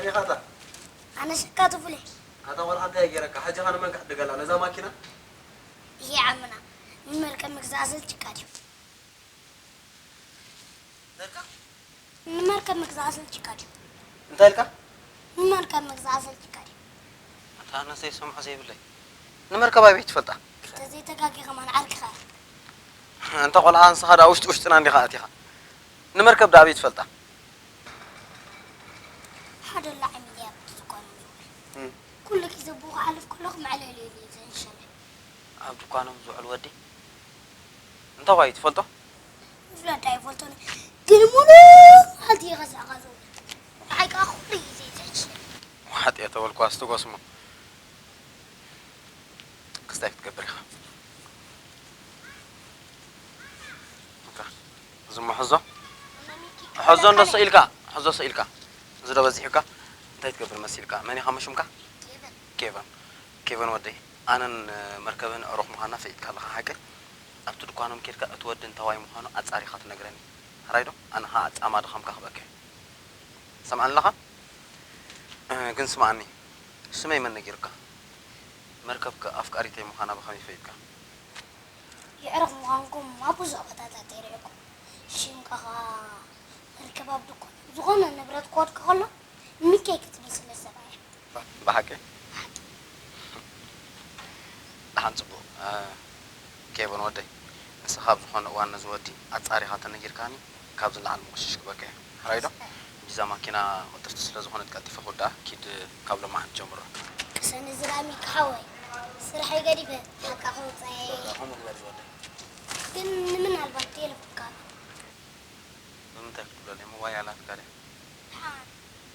ኢኻ ኣታ? ኣነ ሸካቱ ፍለ። ኣታ ቆልዓ እንታይ ገይረካ? ሕጂ ኸ ንመን ክዕድገላ ነዛ ማኪና? ይሄ ዓምና ንመርከብ ምግዛእ ኣሰልችካ ድዩ? እንታይ ኢልካ? ንመርከብ ምግዛእ ኣሰልችካ ድዩ? እንታይ ኢልካ? ንመርከብ ምግዛእ ኣሰልችካ ድዩ? ኣታ ኣነስ ዘይሰምዖ ዘይብለይ። ንመርከብ ኣበይ ትፈልጣ? እንተዘይተጋጊ ከማን ዓርክኻ እያ። ኣንታ ቆልዓ ንስኻ ደኣ ውሽጢ ውሽጥና እንዲኻ ኣቲኻ። ንመርከብ ደኣ ኣበይ ትፈልጣ? ሓደ ላዕሚ እያ ብዝኾነ ዝውዕል። እም። ኩሉ ግዜ ብኡ ክሓልፍ ከለኹ መዕለሊ ኢሉ እዩ ዘንሸለ። ኣብ ድኳኖም ዝውዕል ወዲ? እንታይ ኳ እዩ ትፈልጦ? ምፍላጥ ኣይፈልጦን። ግን ሙሉእ መዓልቲ ይኸስዕኻ ዝውዕል። ንዓይ ከኣ ኩሉ ግዜ ዘንሸለ። ዋጥ እየ ተበልኳ፣ ኣስትጎስሞ። ክስታይ ክትገብር ኢኻ። እካ፣ እዚ እሞ ሕዞ። ሕዞ እንዶ ስኢልካ፣ ሕዞ ስኢልካ። እዚ ዶ በዚሑካ? እንታይ ትገብር መሲልካ? መን ኢኻ ሽምካ? ኬቨን። ኬቨን። ኬቨን ወደይ፣ ኣነን መርከብን ኣዕሩኽ ምዃንና ፈሊጥካ ኣለኻ፣ ሓቂ? ኣብቲ ድኳኖም ኬድካ እቲ ወዲ እንታዋይ ምዃኑ ኣጻሪኻ ትነግረኒ። ሕራይ ዶ? ኣነ ኸኣ ጻማ ድኻምካ ክበካ እየ። ትሰምዓኒ ኣለኻ? እ፣ ግን ስምዓኒ፣ ስመይ መን ነጊሩካ? መርከብከ ኣፍቃሪተይ ምዃና ብኸመይ ፈሊጥካ? የዕሩኽ ምዃንኩም ኣብ ብዙሕ ቦታታት እየ ሪኤኩም። ሽምካ ኸኣ መርከብ ኣብ ድኳን ዝኾነ ንብረት ክወድቅ ከሎ ሚከይ ክትብል ስለ ዝሰምዐ እየ። ብሓቂ? ደሓን ጽቡቕ። እ፣ ኬቨን ወደይ፣ ንስኻ ኣብ ዝኾነ እዋን ነዚ ወዲ ኣጻሪኻ ተነጊርካኒ፣ ካብዚ ንላዕሊ ምቑሽሽ ክበካ እየ። ሕራይ ዶ? ሕጂ እዛ ማኪና ቅልጥፍቲ ስለ ዝኾነት ቀልጢፈ ክውድኣ፣ ኪድ ካብ ሎማዓንቲ ጀምሮ። ቅሰን እዚ ደኣ ሚኪ ሓወይ፣ ስርሐይ ገዲፈ ሓቃ ከውጽኣ እየ። በቃ፣ ከምኡ ግበር ዝወደይ። ግን ንምናልባት ቴሌፎንካ ኣሎ? ብምንታይ ክትብለለይ? ሞባይል ኣላትካ ድያ? ደሓን፣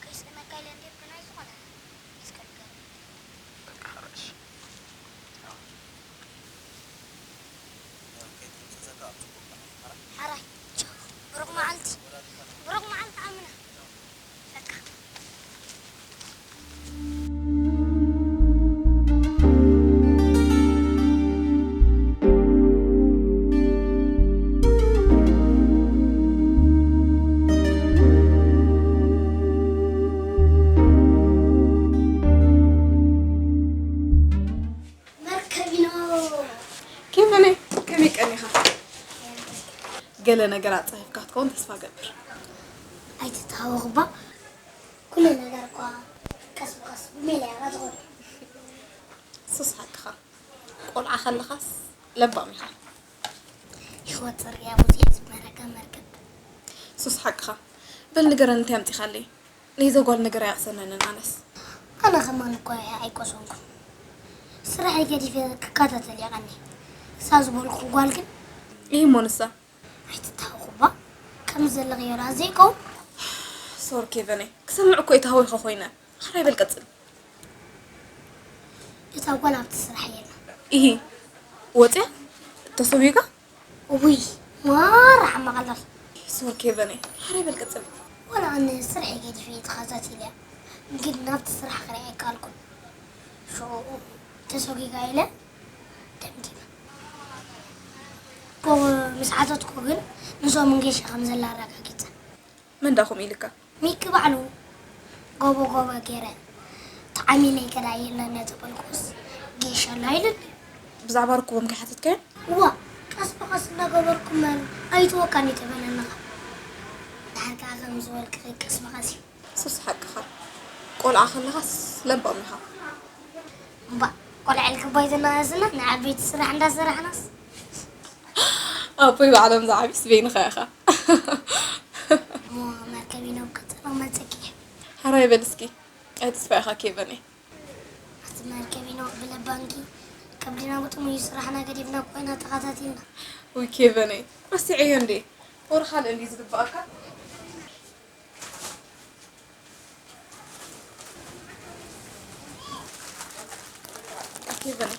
ከይስእነካ ኢለ እንድየ፣ ብናይ ዝኾነ ሚስኮል ገይረ። በቃ፣ ሕራይ፣ እሺ። ሓራይ፣ ቻው። ብሩኽ መዓልቲ። ብሩኽ መዓልቲ ዓምና። በቃ። መርከቢኖ። ኬቨነይ፣ ከመይ ቀኒኻ? ገለ ነገር ኣጻፊፍካ ክትከውን ተስፋ እገብር። ኣይትተሃወኽ እባ። ኩሉ ነገር እኳ ቀስ ብቐስ ብሜላ እያ ዝኸዶ። ሱስ ሓቅኻ። ቆልዓ ከለኻስ ለባም ኢኻ። ህይወት ጽርግያ ብዙሕ ዝመረቀ መርከብ። ሱስ ሓቅኻ። በል ንገረኒ እንታይ ኣምጺኻለይ? ናይዛ ጓል ነገር ኣየቕሰነንን ኣነስ። ኣነ ከማን እኮ ኣይቆሰንኩን። ስራሐይ ገዲፈ ክከታተል እየ ቀንየ። እዛ ዝበልኩ ጓል ግን። ኢሂ እሞ ንሳ? ኣይትታወኹ እባ። ከምዚ ዘለኽዮ ደኣ ዘይከውን። ሶሪ ኬቨነይ፣ ክሰምዕ እኮ እየ ተሃዊኸ ኮይነ። ሕራይ በል ቀጽል። እታ ጓል ኣብቲ ስራሕ የላ። ኢሂ፣ ወጽያ? ተሰጒጋ? እውይ፣ ማራ ሓማቕ ኣላስ። ሶሪ ኬቨነይ፣ ሕራይ በል ቀጽል። ዋላ ኣነ ስርሐይ ገዲፈ እየ ተኸታቲለያ። ግን ናብቲ ስራሕ ክሪኣ ኣይከኣልኩን። ሽዑ ተሰጒጋ ኢለ ደምዲመ። እኮ ምስ ሓተትኩ ግን ንሶምን ጌሻ ከም ዘላ ኣረጋጊጸ። መን ደኣ ከምኡ ኢልካ? ሚኪ ባዕሉ። ጎቦ ጎቦ ገይረ ተዓሚለይ ከዳ የለን እየ ተበልኩስ ጌሻ ኣላ ኢሉኒ። ብዛዕባ ርክቦም ከይሓተትካዮ? እዋ፣ ቀስ ብቐስ እናገበርኩ እምበር ኣይተወካኒ ተበለኒ ኸኣ። ድሓር ከኣ ከም ዝበልክኺ ቀስ ብቐስ እዩ። ሱስ ሓቅኻ። ቆልዓ ከለኻስ ለባም ኢኻ። እምባእ፣ ቆልዓ ኢልክባ ኣይተናእስና፣ ንዓበይቲ ስራሕ እንዳሰራሕናስ። ኣቦይ ባዕሎም ዝዓብዩስ በይንኻ ኢኻ። እሞ መርከቢኖ ክጽብቕ መጸኪ እየ። ሕራይ በል እስኪ። ኣይትስፋ ኢኻ ኬቨነይ። ኣቲ መርከቢኖ ብለባንኪ ከብድና ግጥሙ እዩ ስራሕና ገዲፍና ኮይና ተኸታቲልና። ውይ ኬቨነይ፣ ረሲዐዮ እንዴ? ወረ ካልእ እንድዩ ዝግብኣካ? ኦኬ በል።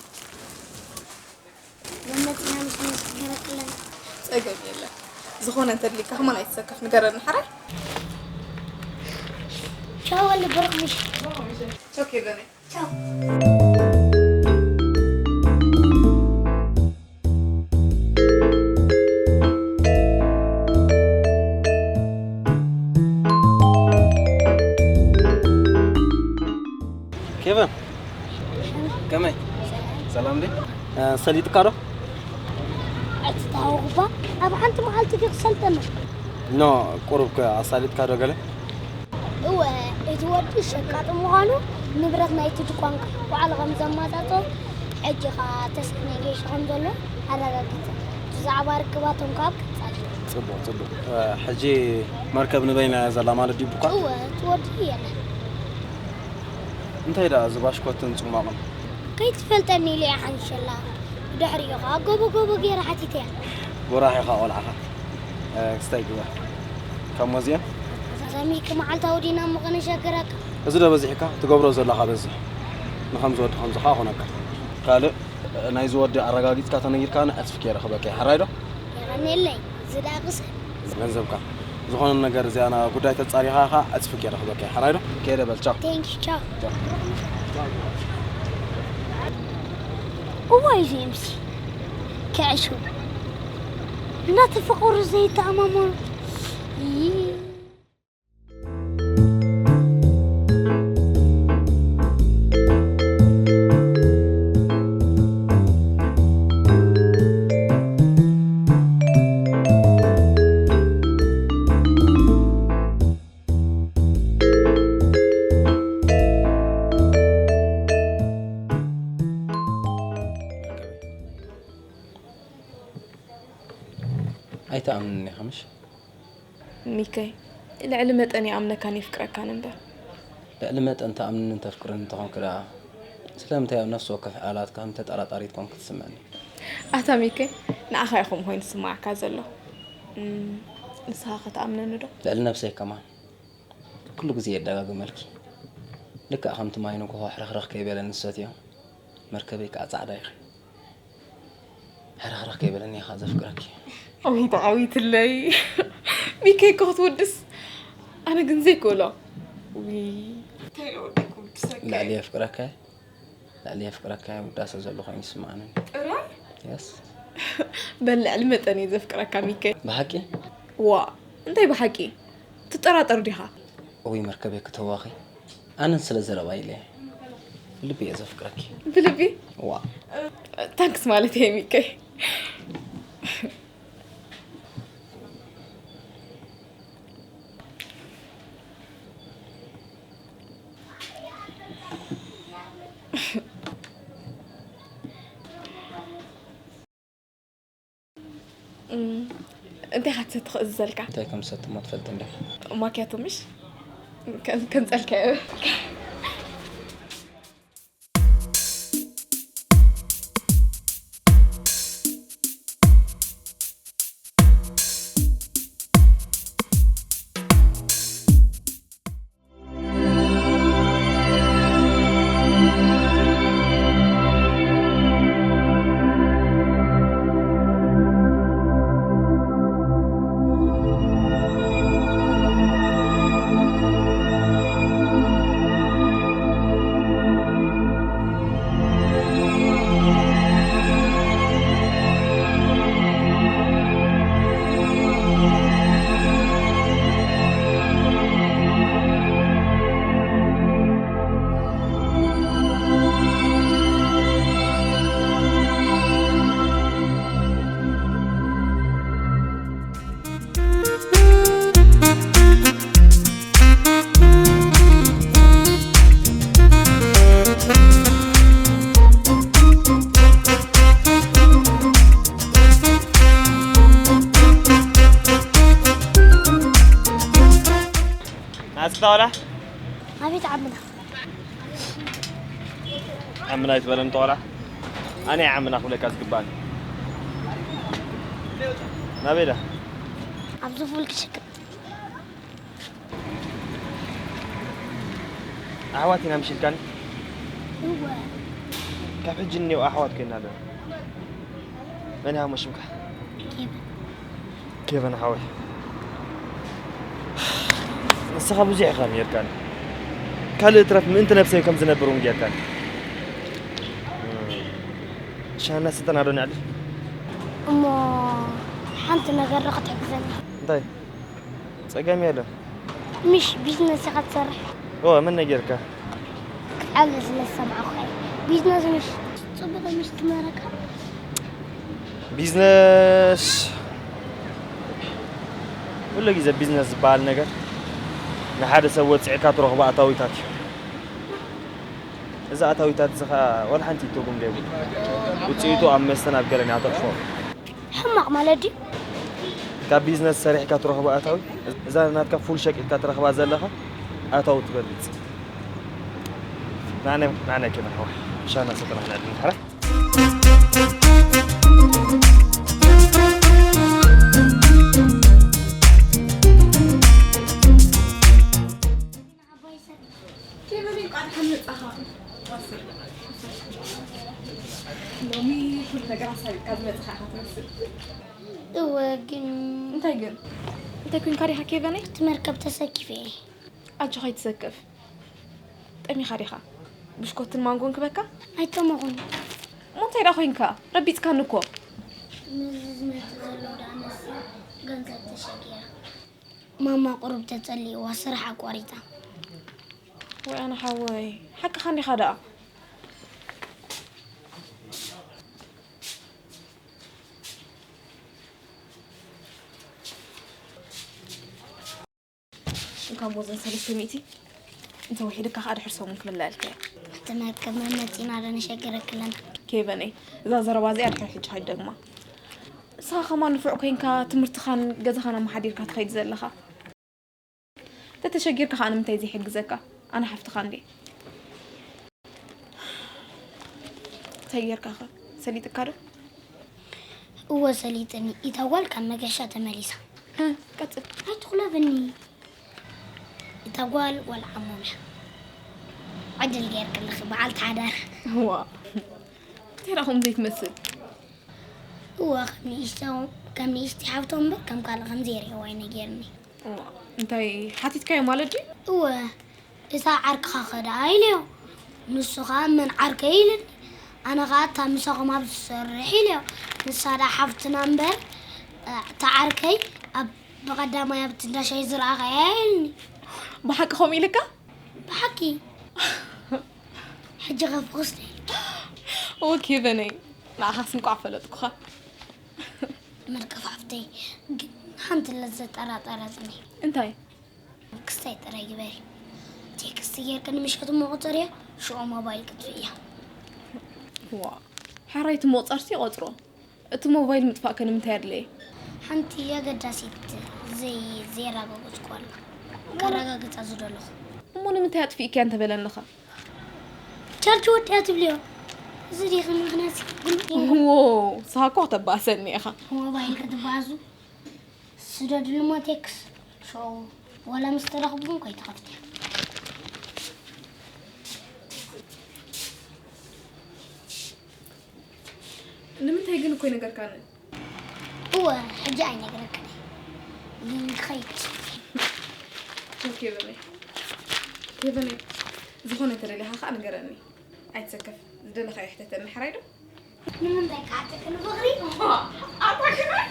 መመፂና ምስ ምስ ትገረክለን። ፀገም የለን። ዝኾነ እንተድሊካ ከማን ኣይትሰከፍ፣ ንገረኒ ሓራይ። ቻው ወሊ ብሩክ ምሽ። ኦኬ በል። ቻው። ሄቨን፣ ከመይ? ሰላም ድዩ? እ፣ ሰሊጥካ ዶ? እቲ ታወቕባ ኣብ ሓንቲ መዓልቲ ድዩ ክሰልጠና? ኖ፣ ቁሩብ ከ ኣሳሊጥካ ዶ ገለ? እወ፣ እቲ ወዲ ሸቃጢ ምዃኑ ንብረት ናይቲ ድኳን ከዓ ባዕሉ ከም ዘማጻጾ፣ ሕጂ ኸኣ ተስዓን ጌሾ ከም ዘሎ ኣረጋጊጸ። ብዛዕባ ርክባቶም ከዓ ኣብ ቀጻሊ። ጽቡቕ፣ ጽቡቕ። እ፣ ሕጂ መርከብ ንበይና እያ ዘላ ማለት ድዩ ድኳን? እወ፣ እቲ ወዲ የለን። እንታይ ደኣ እዚ ባሽኮትን ጽሟቕን? ከይትፈልጠኒ ኢለ እየ ሓንሸላ። ብድሕሪኡ ኸኣ ጎቦ ጎቦ ገይረ ሓቲተያ። ጎራሕ ኢኻ ቆልዓኻ። እ፣ ክስታይ ግበር። ካብ መዚኦም? ሳሚክ መዓልታዊ ዲና እሞ ከነሸግረካ። እዚ ዶ በዚሕካ? ትገብሮ ዘለኻ በዝሕ። ንኸምዚ ወዲ ከምዚ ኸኣ ኾነካ። ካልእ፣ ናይዚ ወዲ ኣረጋጊጽካ ተነጊርካኒ ዕጽፊ ከይረኽበካ እየ። ሓራይ ዶ? የቐንየለይ። እዚ ደኣ ክስዕብ። ገንዘብካ። ዝኾነ ነገር እዚኣ ና ጉዳይ ተጻሪኻ ኢኻ ዕጽፊ ከይረኽበካ እየ። ሓራይ ዶ? ከይደ በል፣ ቻው። Thank you፣ ቻው። ቻው። እዋይ፣ ዜምሲ። ክዕሹ። እናተፈቐሩ ዘይተኣማመኑ። ይይ። ኣይትኣምንን ኢኻ ምሽ? ሚከይ፣ ልዕሊ መጠን ይኣምነካን የፍቅረካን እምበር። ልዕሊ መጠን ትኣምንንን ተፍቅርን እንተኾንኪ ደኣ፣ ስለምንታይ ኣብ ነፍሲ ወከፍ ዕላልካ ከም ተጠራጣሪት ኮንኪ ትስምዕኒ? ኣታ ሚከይ፣ ንዓኻ እዩ ከምኡ ኮይኑ ዝስምዓካ ዘሎ። እም፣ ንስኻ ከ ትኣምነኒ ዶ? ልዕሊ ነብሰይ ከማን። ኩሉ ግዜ የደጋግመልኪ። ልክዕ ከምቲ ማይ ንግሆ ሕርኽርኽ ከይበለኒ ዝሰትዮ፣ መርከበይ ከኣ ጻዕዳ ኢኺ። ሕርኽርኽ ከይበለኒ ኢኻ ዘፍቅረኪ። ኣቤት ዓዊትለይ። ሚከይ እኮ ክትውድስ። ኣነ ግን ዘይክእሎ። ውይ። እንታይ ኢለ ወደኩም ትሰከ? ልዕሊ የፍቅረካ፣ ልዕሊ የፍቅረካ ውዳሰ ዘሎ ኮይኑ ይስምዓኒ። ጥራይ? የስ። በል ልዕሊ መጠን እየ ዘፍቅረካ ሚከይ። ብሓቂ? ዋ፣ እንታይ ብሓቂ? ትጠራጠር ዲኻ? እውይ መርከበይ ክተዋኺ። ኣነን ስለ ዘረባ ኢለ እየ። ብልቢ እየ ዘፍቅረኪ። ብልቢ? ዋ። ታንክስ ማለት እየ ሚከይ። እም፣ እንታይ ኢኻ ትሰቲ ክእዝዘልካ? እንታይ ከም ዝሰቲ እሞ ትፈልጢ እንዲኺ? ማክያቶ ምሽ? ከም-፣ ከምጸልካዮ። ናጽታ ዋላ? ኣቤት ዓምና። ዓምና ይትበለን ተዋላ። ኣነ ዓምና ክብለካ ዝግባኒ። ናበይ ኢላ? ኣብዚ ፉል ክሽክም። ኣሕዋት ኢና ምሽ ኢልካኒ? እወ። ካብ ሕጂ እኒኦ ኣሕዋት ኮይና ኣለና። መን ኢኻ እሞ ሽምካ? ኬቨን። ኬቨን ሓወይ። ንስኻ ብዙሕ ኢኻ ነይርካኒ። ካልእ ትረፍ ምእንቲ ነብሰይ ከም ዝነብር እውን ጌርካኒ። ሻና ስልጠና ዶ ነዕልል? እሞ ሓንቲ ነገር ዶ ክትሕግዘኒ? እንታይ? ጸገም የለን። ምሽ ቢዝነስ ኢኻ ትሰርሕ? እወ፣ መን ነጊርካ? ኣለ ስለ ዝሰማዕኩ እየ። ቢዝነስ ምሽ ጽቡቕ ምሽ ትመረካ? ቢዝነስ፣ ኩሉ ግዜ ቢዝነስ ዝበሃል ነገር ንሓደ ሰብ ወፂዕካ ትረኽቦ ኣታዊታት እዩ። እዚ ኣታዊታት እዚ ኸዓ ዋላ ሓንቲ ትርጉም ዘይብሉ፣ ውፅኢቱ ኣብ መስተን ኣብ ገለን እያ ተጥፍኦ። ሕማቕ ማለት ድዩ? ካብ ቢዝነስ ሰሪሕካ ትረኽቦ ኣታዊ፣ እዛ ናትካ ፉል ሸቂጥካ ትረኽባ ዘለኻ ኣታዊ ትበልፅ። ንዓና ንዓና ኪና ሓዋ ሻና ሰጠና ንዕድል ሓራ። ሎሚ ኩሉ ነገር ኣሳቢብካ ዝመጽኻ ኢኻ ትመስል። እወ፣ ግን እንታይ ግን? እንታይ ኮንካ ዲኻ ኬቨነይ? እቲ መርከብ ተሰኪፈ እየ። ኣጆኻ ኣይትሰከፍ። ጠሚኻ ዲኻ? ብሽኮትን ማንጎን ክበካ? ኣይጠመኹን። እሞ እንታይ ደኣ ኮንካ? ረቢጽካኒ እኮ። ምስዚ ዝመጽእ ዘሎ ደኣ መሲ ገንዘብ ተሸጊራ። ማማ ቁሩብ ተጸሊእዋ ስራሕ ኣቋሪጻ። ወይ ኣነ ሓወይ፣ ሓቅኻ እንዲኻ ደኣ። እንካ ሞዘን ሰለስተ ሚእቲ እንተ ወሒድካ ከኣ ድሕር ሰሙን ክምለኣልካ እየ። እቲ መርከብ መመጺና ዶ ንሸገረክለን? ኬቨነይ፣ እዛ ዘረባ እዚኣ ድሕር ሕጂ ከይትደግማ። ንስኻ ከማን ንፉዕ ኮይንካ ትምህርትኻን ገዛኻን ኣመሓዲርካ ትኸይድ ዘለኻ። ተተሸጊርካ ከኣ ንምንታይ ዘይሕግዘካ? ኣነ ሓፍትኻ እንዴ። እንታይ ጌርካ ኸ? ሰሊጥካ ዶ? እወ ሰሊጥኒ። ኢታ ጓል ካብ መገሻ ተመሊሳ። እ፣ ቀጽል። ኣይትኹለፍኒ። እታ ጓል ጓል ዓሞም እያ። ዕድል ጌርክልኺ በዓልቲ ሓዳር። ዋ። እንታይ ደኣ ከምኡ ዘይትመስል? እወ ከም ንእሽቶ፣ ከም ንእሽቲ ሓፍቶ እምበር ከም ካልእ ከም ዘይርእየዋ እዩ ነጊርኒ። ዋ፣ እንታይ ሓቲትካዮ ማለት ድዩ? እወ፣ እታ ዓርክኻ ከ ደኣ ኢለዮ። ንሱ ኸኣ መን ዓርከይ ኢሉኒ። ኣነ ኸኣ እታ ምሳኹም ኣብዚ ትሰርሕ ኢለዮ። ንሳ ደኣ ሓፍትና እምበር፣ እ፣ እታ ዓርከይ ኣብ ብቐዳማይ ኣብቲ እንዳ ሻሂ ዝረኣኻያ ኢሉኒ። ብሓቂ ከምኡ ኢልካ? ብሓቂ። ሕጂ ከ ፍኹስ ዶ ኢልኪ? ኦኬ በነይ፣ ንዓኻስ እንቋዕ ፈለጥኩኻ። መርካፍ ሓፍተይ፣ ግን ሓንቲ ለዘጠራጠረትኒ። እንታይ? ክስታይ ጥራይ ግበሪ። ቴክስት ጌርክኒ ምሸት እሞ ቁጸርዮ፣ ሽዑ ሞባይል ክጥፍእያ። ዋ፣ ሕራይ እቲ መቑጸርቲ ይቆጽሮ። እቲ ሞባይል ምጥፋእከ ንምንታይ ኣድለየ? ሓንቲ ኣገዳሲት ዘይ-፣ ዘየራጋገጽኩ ኣላ። ከረጋግጻ ዝደለኹ። እሞ ንምንታይ ኣጥፊእክያ እንተበለንኻ? ቻርጅ ወዲኣ ትብልዮ። እዚ ዲኺ ምኽንያት ግን ዎ፣ ንስኻ እኮ ከተባእሰኒ ኢኻ። ሞባይል ክትባእሱ? ስደድሉ እሞ ቴክስ። ሸው፣ ዋላ ምስ ተረኽብኩም ከይትኸፍትያ። ንምንታይ ግን እኮ ይነገርካኒ? እወ፣ ሕጂ ኣይነግረክን እየ። ግን ክኸይድ። ኬቨነይ፣ ኬቨነይ፣ ዝኾነ እንተደሊኻ ኸዓ ንገረኒ። ኣይትሰከፍ፣ ዝደለኻዮ ሕተተኒ፣ ሕራይ ዶ? ንምንታይ ክሓተኪ ንፍቕሪ? ኣታ ኬቨን!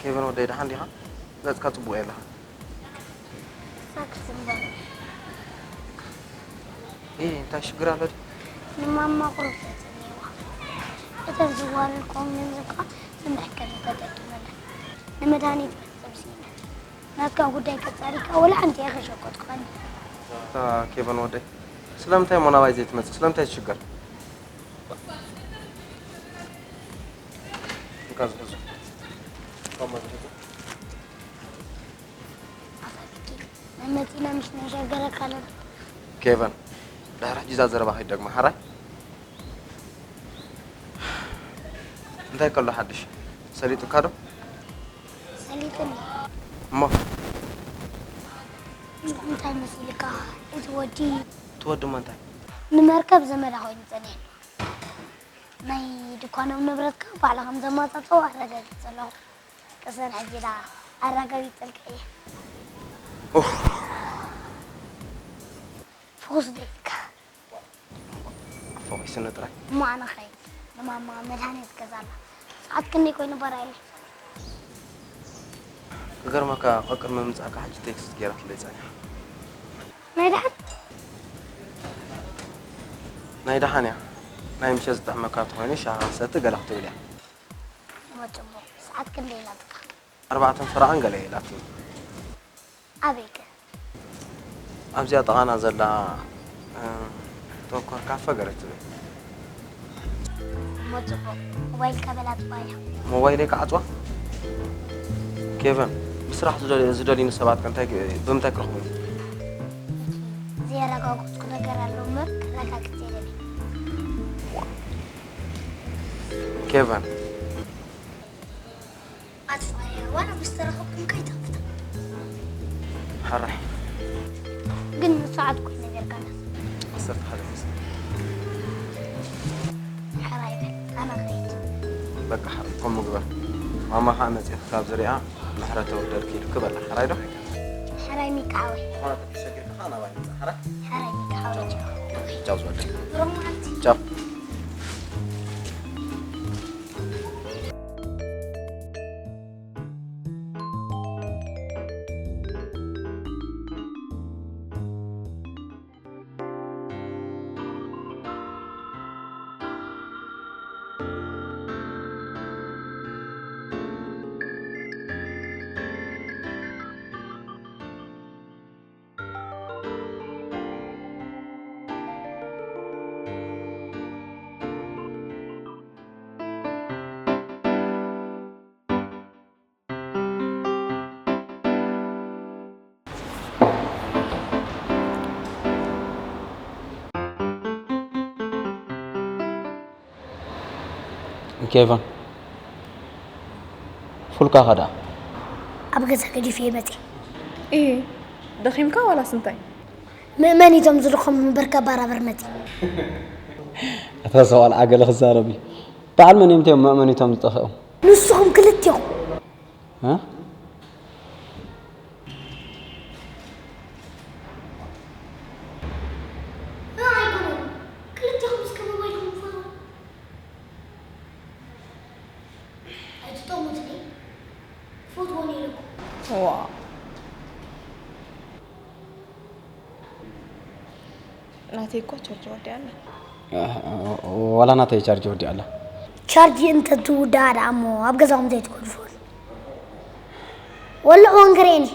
ኬቨን ወደይ፣ ደሓን ዲኻ? ገጽካ ጽቡቕ የለኻ። ሳክት እምበር። እ፣ እንታይ ሽግር ኣሎ ድዩ? ንማማ ቁሩብ ተጸልይዋ። እተን ዝዋረድክኦም ገንዘብ ከኣ ንመሕከሚ ተጠቂመለን። ንመድሃኒት ገንዘብ ስኢነ። ናትካ ጉዳይ ከጻሪካ ወላ ሓንቲ እየ ከሸኮጥኩኻኒ። ኣታ ኬቨን ወደይ፣ ስለምንታይ እሞ ናባይ ዘይትመጽእ? ስለምንታይ ትሽገር? እንካ ዝሕዞ። እንካ እሞ ዝሕዞ። ኣፋትኪ፣ መመጺና ምሽ ነሸገረካ ኣለና። ኬቨን፣ ድሕሪ ሕጂ እዛ ዘረባ ከይትደግማ፣ ሓራይ? እንታይ ከሎ ሓድሽ? ሰሊጡካ ዶ? ሰሊጡኒ። እሞ? እንታይ መሲልካ? እቲ ወዲ እቲ ወዲ እሞ እንታይ? ንመርከብ ዘመዳ ኮይኑ ጸኒሑ። ናይ እኳ ነብ ንብረትካ ባዕልኻ ከም ዘማጻጸው ኣረጋጊጸ ኣለኹ። ቅሰን ሕጂ ደኣ ኣረጋጊጸልካ እየ። ኡፍ፣ ፍኹስ ዶ ኢልካ? ፈኺስኒ ጥራይ። እሞ ኣነ ኸይድ ንማማ መድሃኒት ገዛላ። ሰዓት ክንደይ ኮይኑ በራይኒ? ክገርመካ፣ ቀቅድሚ ምምጻእካ ሕጂ ቴክስት ገይራትለይ ጸኒሓ። ናይ ደሓን? ናይ ደሓን እያ። ናይ ምሸት ዝጥዕመካ ተኾይኑ ሻሂ ክንሰቲ ገለ ክትብል እያ። እሞ ጽቡቕ። ሰዓት ክንደይ ኢላትካ? ኣርባዕተን ፈረቓን ገለ ኢላትኒ። ኣበይ ከ? ኣብዚኣ ጥቓና ዘላ እ፣ ተኮር ካፈ ገለ ትብል። እሞ ጽቡቕ። ሞባይልካ በላ ጥፋያ። ሞባይለይ ክዓጽዋ? ኬቨን፣ ብስራሕ ዝደልዩ- ዝደልዩኒ ሰባት ከ እንታይ ክ- ብምንታይ ክረኽቡኒ? ዘየረጋገጽኩ ነገር ኣሎ እምበር ክረጋግጽ የለን። ኬቨን፣ ኣጥፋያ ዋላ ምስ ተረኸብኩም ከይትኸፍታ። ሕራይ። ግን ንሰዓት ኮይ ነገርካና። ዓሰርተ ሓደ ምስ ሕራይ በል ኣነ ኸይድ። በቃ ሕራይ፣ ከምኡ ግበር። ማማ ኸዓ መጺኣ ክሳብ ዝሪኣ ምሕረት ተወርደልኪ ኢሉ ክበላ። ሕራይ ዶ? ሕራይ ሚካ ሓወይ። ዝኾነ ተተሸጊርካ ኸዓ ናባይ ምጻእ። ሕራይ? ሕራይ ሚካ ሓወይ። ቻው ዝወደይ። ብሩኽ መዓልቲ። ቻው። ኬቨን፣ ፉልካ ኸዳ? ኣብ ገዛ ገዲፈ እየ መጺእ። እይ፣ ደኺምካ ዋላስ እንታይ? ምእመን እቶም ዝልኾም እምበር ከባራበር መጺእ። እታ ሰዋል ዓገለ ክዛረብ እዩ። በዓል መን እዮም እቶም መእመኒቶም ዝጠፍኦም? ንስኹም ክልቴኹም። እ? ኣይኮነን። ክልቴኹም እስከ ሞባይልኩም ፍትዎ። ኣይትጠሙትኒ። ፍትዎ ነይርኩም። ዋ፣ ናተይ እኮ ቻርጅ ወዲኣ ኣላ። ዋላ ናተይ ቻርጅ ወዲኣ ኣላ። ቻርጅ እንተትውዳኣ ደኣ እሞ ኣብ ገዛኹም ዘይትገድፉን። ወልዕዎ እንክርኤኒ።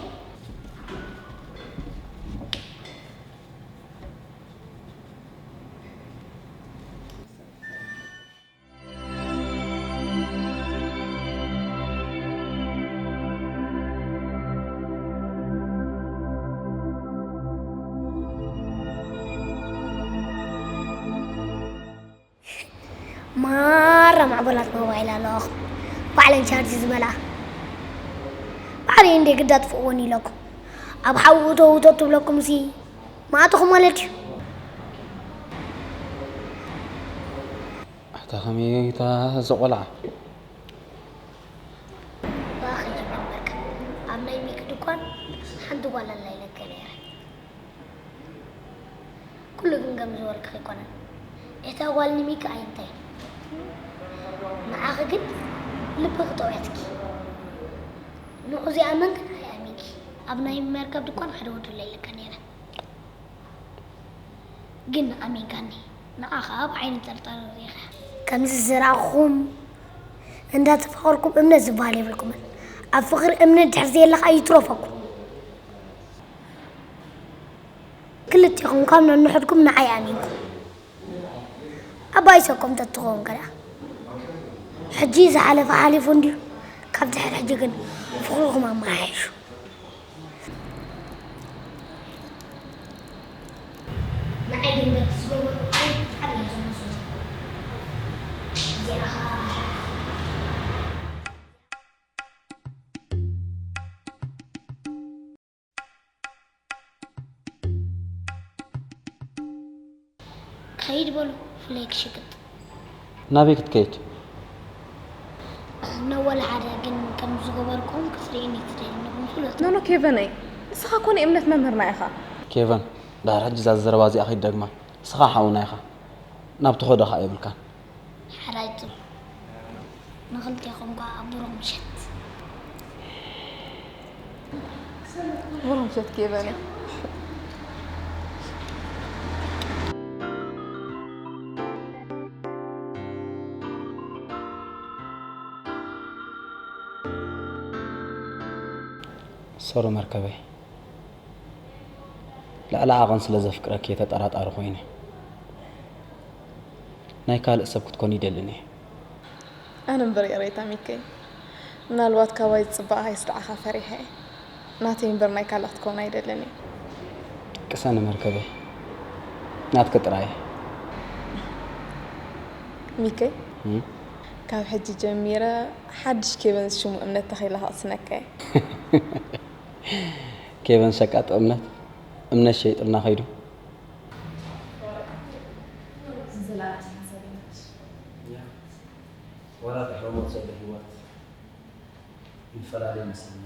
ማራ ማዕበላት ሞባይል ኣለዋኹም። ባዕለን ቻርጅ ዝበላ። ባዕለይ እንደ ግዳ ጥፍእወን ኢለኩም። ኣብ ሓዊ እተው እተው ትብለኩም ሲ ማእተኹም ማለት እዩ። ኣታ ከመይ እታ እዚ ቆልዓ? ብኣኺ ጅብን መርከብ ኣብ ናይ ሚኪ ድኳን ሓንቲ ጓል ኣላ ኢለካ ነይረ። ኩሉ ግን ከም ዝበልክኺ ኣይኮነን። እታ ጓል ንሚኪ ኣይንተይ። ንዓኺ ግን ልብኺ ጠውያትኪ። ንዑ ዘይኣመንክን ኣይኣሚንኪ። ኣብ ናይ መርከብ ድኳን ሓደ ወዲ ኣሎ ኢለካ ነይረ። ግን ኣሚንካኒ። ንዓ ኸኣ ብዓይኒ ጥርጣረ ርኢኻ። ከምዚ ዝረኣኹም እንዳተፋቐርኩም እምነት ዝበሃል የብልኩምን። ኣብ ፍቕሪ እምነት ድሕር ዘየለ ኸኣ ይትረፈኩም። ክልቴኹም ካብ ነንሕድኩም ንዓይ ኣሚንኩም። ኣባይ ሰኮም ተትኸውን ከ ደኣ? ሕጂ ዝሓለፈ ሓሊፉ እንድዩ። ካብ ድሕር ሕጂ ግን ፍቕርኹም ኣመሓይሹ። ንዓይ ግን በቲ ዝገበርኩ ዓብዪ እየ ዘመስግን። እዚኣ ኸኣ ከይድ በሉ ፍለይ ክሽቅጥ። ናበይ ክትከይድ? ነወላ ሓደ ግን ከም ዝገበርኩም ክትርእየኒ ትደሊ ንኹም ፍለጡ። ኖኖ ኬቨነይ፣ ንስኻ ኮነ እምነት መምህርና ኢኻ። ኬቨን፣ ዳሕሪ ሕጂ እዛ ዘረባ እዚኣ ከይትደግማ። ንስኻ ሓውና ኢኻ። ናብ ትኸዶ ከኣ የብልካን። ሓራይቱ ንኽልቴኹም ከኣ ብሩኽ ምሸት። ብሩኽ ምሸት ኬቨነይ። ሶሪ መርከበይ፣ ልዕሊ ዓቐን ስለ ዘፍቅረኪ እየ ተጠራጣሪ ኮይነ። ናይ ካልእ ሰብ ክትኮኒ ይደልን እየ። ኣነ እምበር ይቕሬታ ሚከይ፣ ምናልባት ካባይ ዝፅበቕኻ ይስድዓኻ ፈሪሐ እየ። ናተይ እምበር ናይ ካልእ ክትከውን ኣይደልን እየ። ቅሰኒ መርከበይ፣ ናትኪ ጥራይ እየ። ሚከይ፣ እም? ካብ ሕጂ ጀሚረ ሓድሽ ኬቨን ዝሽሙ እምነት ተኺለ ከቕስነካ እየ። ኬቨን ሸቃጢ እምነት፣ እምነት ሸይጥልና ከይዱ። ወላ ድሕሪ ሞት ዘሎ ህይወት ንፈላለ ይመስለኒ።